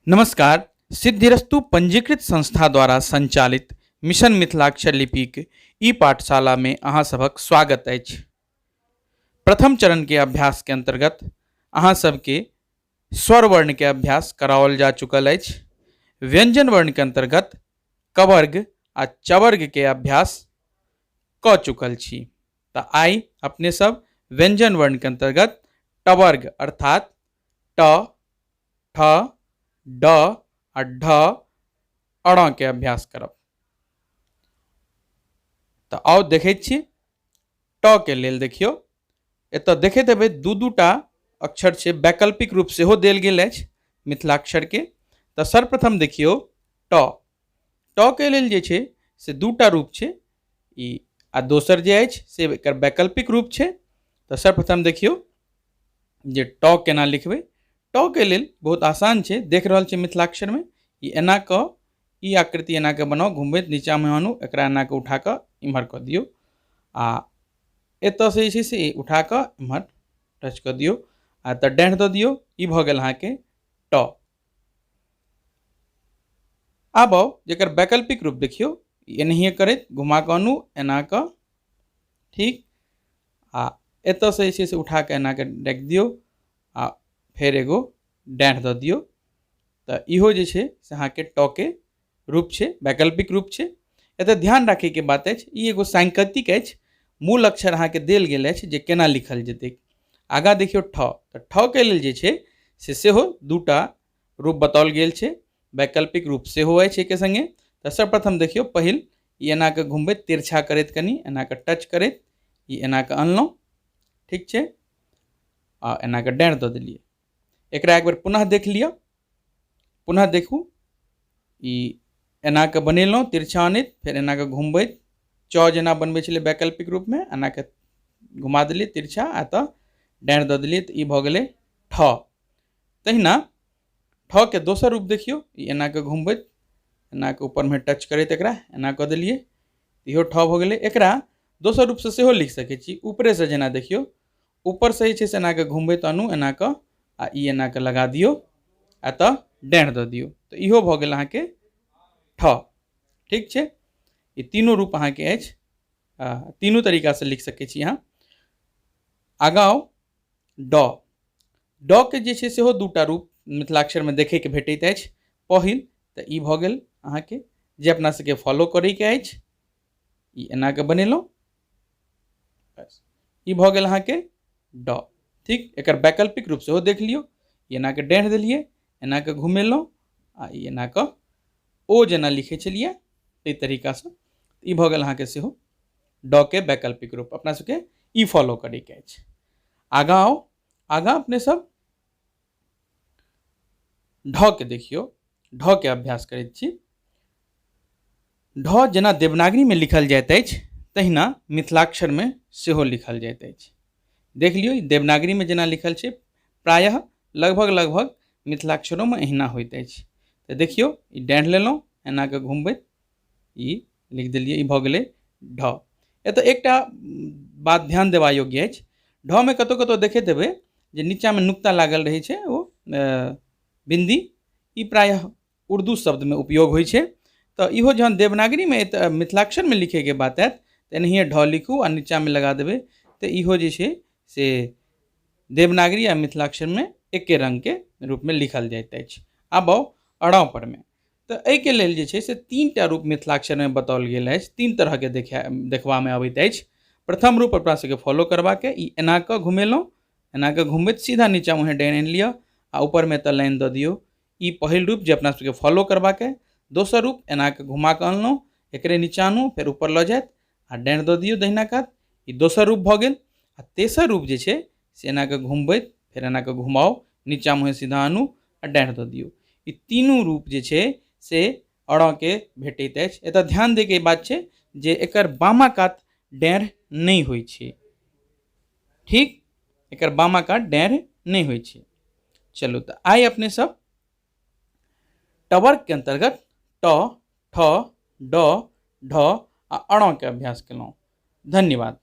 नमस्कार। सिद्धिरस्तु पंजीकृत संस्था द्वारा संचालित मिशन मिथिलाक्षर लिपिक ई पाठशाला में अहाँ सभक स्वागत अछि। प्रथम चरण के अभ्यास के अंतर्गत अहाँ सबके स्वर वर्ण के अभ्यास कराओल जा चुकल अछि। व्यंजन वर्ण के अंतर्गत कवर्ग आ चवर्ग के अभ्यास कऽ चुकल छी। तऽ आइ अपने सब व्यंजन वर्ण के अंतर्गत टवर्ग अर्थात ट, ठ, ड आ ढ अण के अभ्यास करब। तऽ आउ देखै छी। ट के लेल देखियौ, एतऽ देखैत हेबै दू दूटा अक्षर छै, वैकल्पिक रूप सेहो देल गेल अछि मिथिलाक्षर के। तऽ सर्वप्रथम देखियौ ट, ट के लेल जे छै से दूटा रूप छै ई, आ दोसर जे अछि से एकर वैकल्पिक रूप छै। तऽ सर्वप्रथम देखियौ जे ट केना लिखबै। ट के लेल बहुत आसान छै, देख रहल छी मिथिलाक्षरमे ई एना कऽ ई आकृति एना कऽ बनाउ, घुमबैत नीचाँमे आनू, एकरा एना कऽ उठा कऽ इम्हर कऽ दियौ, आ एतऽसँ जे छै से उठा कऽ इम्हर टच कऽ दियौ, आ एतऽ डाँढ़ दऽ दियौ। ई भऽ गेल अहाँके ट। आब आउ जेकर वैकल्पिक रूप देखियौ, एनाहिए करैत घुमा कऽ आनू एना कऽ, ठीक, आ एतऽसँ जे छै से उठा कऽ एना कऽ राखि दियौ आ फेर एगो डाँढ़ दऽ दियौ। तऽ इहो जे छै से अहाँके ट के रूप छै, वैकल्पिक रूप छै। एतऽ ध्यान राखैके बात अछि, ई एगो सांकेतिक अछि, मूल अक्षर अहाँके देल गेल अछि जे केना लिखल जेतै। आगाँ देखियौ ठ, तऽ ठ के लेल जे छै से सेहो दूटा रूप बताओल गेल छै, वैकल्पिक रूप सेहो अछि एहिके सङ्गे। तऽ सर्वप्रथम देखियौ पहिल ई एना कऽ घुमबैत तिरछा करैत कनि एना कऽ टच करैत ई एना कऽ अनलहुँ, ठीक छै, आ एना कऽ डाँढ़ दऽ देलियै। एकरा एक बेर पुनः देख लिअ, पुनः देखू, ई एना कऽ बनेलहुँ तिरछा अनैत, फेर एना कऽ घुमबैत च जेना बनबै छलियै वैकल्पिक रूपमे एना कऽ घुमा देलियै तिरछा आ तऽ डाँढ़ दऽ देलियै, तऽ ई भऽ गेलै ठ। तहिना ठ के दोसर रूप देखियौ, ई एना कऽ घुमबैत एना कऽ ऊपरमे टच करैत एकरा एना कऽ देलियै, इहो ठ भऽ गेलै। एकरा दोसर रूपसँ सेहो लिख सकै छी, ऊपरेसँ जेना देखियौ ऊपरसँ जे छै से एना कऽ घुमबैत आनू एना कऽ आ ई एना कऽ लगा दियौ आ तऽ डाँढ़ दऽ दियौ, तऽ इहो भऽ गेल अहाँके ठ। ठीक छै, ई तीनू रूप अहाँके अछि, तीनू तरीकासँ लिख सकै छी अहाँ। आगाँ आउ ड, ड के जे छै सेहो दूटा रूप मिथिलाक्षरमे देखैके भेटैत अछि। पहिल तऽ ई भऽ गेल अहाँके जे अपना सबके फॉलो करैके अछि, ई एना कऽ बनेलहुँ, बस ई भऽ गेल अहाँके ड। ठीक, एकर वैकल्पिक रूप सेहो देख लियौ, ई एना कऽ डाँढ़ देलियै, एना कऽ घुमेलहुँ आ ई एना कऽ ओ जेना लिखै छलियै ताहि तरीकासँ ई भऽ गेल अहाँके सेहो ड के वैकल्पिक रूप। अपना सबके ई फॉलो करैके अछि। आगाँ आउ, आगाँ अपने सब ढ के देखियौ, ढ के अभ्यास करैत छी। ढ जेना देवनागरीमे लिखल जाइत अछि तहिना मिथिलाक्षरमे सेहो लिखल जाइत अछि। देख लियौ, देवनागरीमे जेना लिखल छै प्रायः लगभग लगभग मिथिलाक्षरोमे एहिना होइत अछि। तऽ देखियौ ई डाँढ़ लेलहुँ, एना कऽ घुमबैत ई लिख देलियै, ई भऽ गेलै ढ। एतऽ एकटा बात ध्यान देबा योग्य अछि, ढ मे कतौ कतौ देखैत हेबै जे नीचाँमे नुक्ता लागल रहै छै, ओ बिंदी, ई प्रायः उर्दू शब्दमे उपयोग होइ छै। तऽ इहो जहन देवनागरीमे एतऽ मिथिलाक्षरमे लिखैके बात आयत तऽ एनाहिए ढ लिखू आ नीचाँमे लगा देबै, तऽ इहो जे छै से देवनागरी आ मिथिलाक्षरमे एके रङ्गके रूपमे लिखल जाइत अछि। आब आउ अड़ाँव परमे, तऽ एहिके लेल जे छै से तीनटा रूप मिथिलाक्षरमे बताओल गेल अछि, तीन तरहके देखबामे अबैत अछि। प्रथम रूप अपना सबके फॉलो करबाके, ई एना कऽ घुमेलहुँ, एना कऽ घुमबैत सीधा नीचाँ मुँहे डाँढ़ आनि लिअ आ ऊपरमे एतऽ लाइन दऽ दियौ। ई पहिल रूप जे अपना सबके फॉलो करबाके। दोसर रूप एना कऽ घुमा कऽ अनलहुँ, एकरे नीचाँ आनू, फेर ऊपर लऽ जायत आ डाँढ़ दऽ दियौ दहिना कात, ई दोसर रूप भऽ गेल। आ तेसर रूप जे छै से एना कऽ घुमबैत फेर एना कऽ घुमाउ, नीचाँ मुँहे सीधा आनू आ डाँढ़ दऽ दियौ। ई तीनू रूप जे छै से अड़ाँके भेटैत अछि। एतऽ ध्यान दैके बात छै जे एकर बामा कात डाँढ़ नहि होइ छै, ठीक, एकर बामा कात डाँढ़ नहि होइ छै। चलू तऽ आइ अपने सब टवर्ग के अंतर्गत ट, ठ, ड, ढ आ अणके अभ्यास केलहुँ। धन्यवाद।